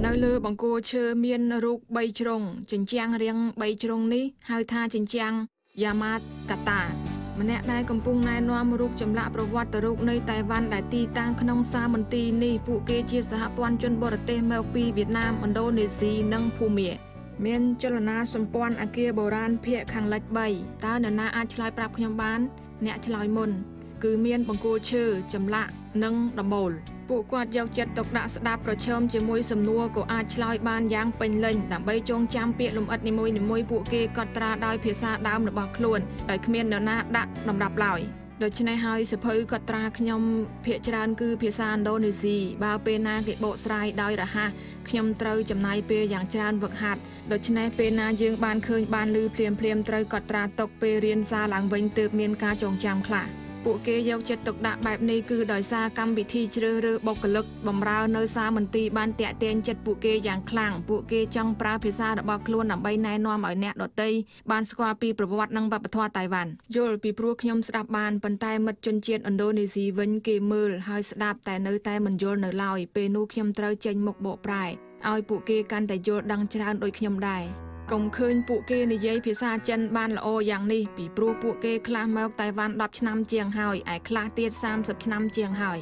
នៅលើបង្គោលឈើមានរូប3ជ្រុងជញ្ជាំងរាង3ជ្រុងនេះហៅថាជញ្ជាំងយ៉ាម៉ាកាតាម្នាក់ដែលកំពុងណែនាំរូបចម្លាក់ប្រវត្តិរូបនៃតៃវ៉ាន់ដែលទីតាំងក្នុងសាលមន្ទីរនេះពួកគេជាសហព័ន្ធជនបរទេសមកពីវៀតណាមឥណ្ឌូនេស៊ីនិងភូមាមានចលនាសម្ព័ន្ធអគារបុរាណភាគខាងលិច3តើនរណាអាចឆ្លើយប្រាប់ខ្ញុំបានអ្នកឆ្លើយមុនគឺមានបង្គោលឈើចម្លាក់និងដំបូលពួកគាត់យកចិត្តទុកដាក់ស្ដាប់ប្រឈមជាមួយសំណួរក៏អាចឆ្លើយបានយ៉ាងពេញលេញដើម្បីចងចាំពាក្យលម្អិតនីមួយៗពួកគេកត់ត្រាដោយភាសាដើមរបស់ខ្លួនដោយគ្មាននរណាដាក់តម្រាប់ឡើយដូច្នេះហើយសភៅកត់ត្រាខ្ញុំភាគច្រើនគឺភាសាឥណ្ឌូនេស៊ីបើពេលណាគេបកស្រាយដោយរហ័សខ្ញុំត្រូវចំណាយពេលយ៉ាងច្រើនវឹកហាត់ដូច្នេះពេលណាយើងបានឃើញបានឮភ្លាមៗត្រូវកត់ត្រាទុកពេលរៀនសារឡើងវិញទើបមានការចងចាំខ្លះពួកគេយកចិត្តទុកដាក់បែបនេះគឺដោយសារកម្មវិធីជ្រើសរើសបុគ្គលិកបម្រើនៅសាលមន្ទីរបានទាក់ទាញចិត្តពួកគេយ៉ាងខ្លាំងពួកគេចង់ប្រើភាសារបស់ខ្លួនដើម្បីណែនាំឲ្យអ្នកដទៃបានស្គាល់ពីប្រវត្តិនិងវប្បធម៌តៃវ៉ាន់យល់ពីព្រោះខ្ញុំស្ដាប់បានប៉ុន្តែមិត្តជនជាតិឥណ្ឌូនេស៊ីវិញគេមើលហើយស្ដាប់តែនៅតែមិនយល់នៅឡើយពេលនោះខ្ញុំត្រូវចេញមុខបកប្រែឲ្យពួកគេកាន់តែយល់ដឹងច្រើនដូចខ្ញុំដែរកុំឃើញពួកគេនិយាយភាសាចិនបានល្អយ៉ាងនេះពីព្រោះពួកគេខ្លះមកតៃវ៉ាន់10ឆ្នាំជាងហើយឯខ្លះទៀត30ឆ្នាំជាងហើយ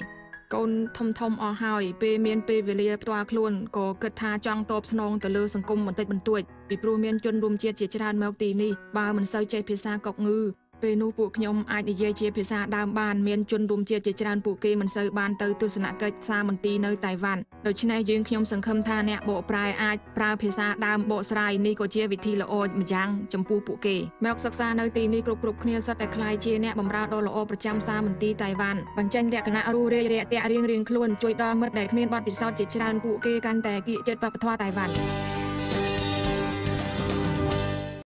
កូនធំធំអស់ហើយពេលមានពេលវេលាផ្ទាល់ខ្លួនក៏គិតថាចង់តបស្នងទៅលើសង្គមបន្តិចបន្តួចពីព្រោះមានជនរួមជាតិជាច្រើនមកទីនេះបើមិនសូវចេះភាសាកុកងឺពេលនោះពួកខ្ញុំអាចនិយាយជាភាសាដើមបានមានជនរួមជាតិជាច្រើនពួកគេមិនសូវបានទៅទស្សនកិច្ចសាលមន្ទីរនៅតៃវ៉ាន់ដូច្នេះយើងខ្ញុំសង្ឃឹមថាអ្នកបកប្រែអាចប្រើភាសាដើមបកស្រាយនេះក៏ជាវិធីល្អម្យ៉ាងចំពោះពួកគេមកសិក្សានៅទីនេះគ្រប់គ្នាសុទ្ធតែក្លាយជាអ្នកបម្រើដ៏ល្អប្រចាំសាលមន្ទីរតៃវ៉ាន់បញ្ចេញលក្ខណៈរួសរាយរាក់ទាក់រៀងៗខ្លួនជួយដល់មិត្តដែលគ្មានបទពិសោធន៍ជាច្រើនពួកគេកាន់តែគៀកចិត្តវប្បធម៌តៃវ៉ាន់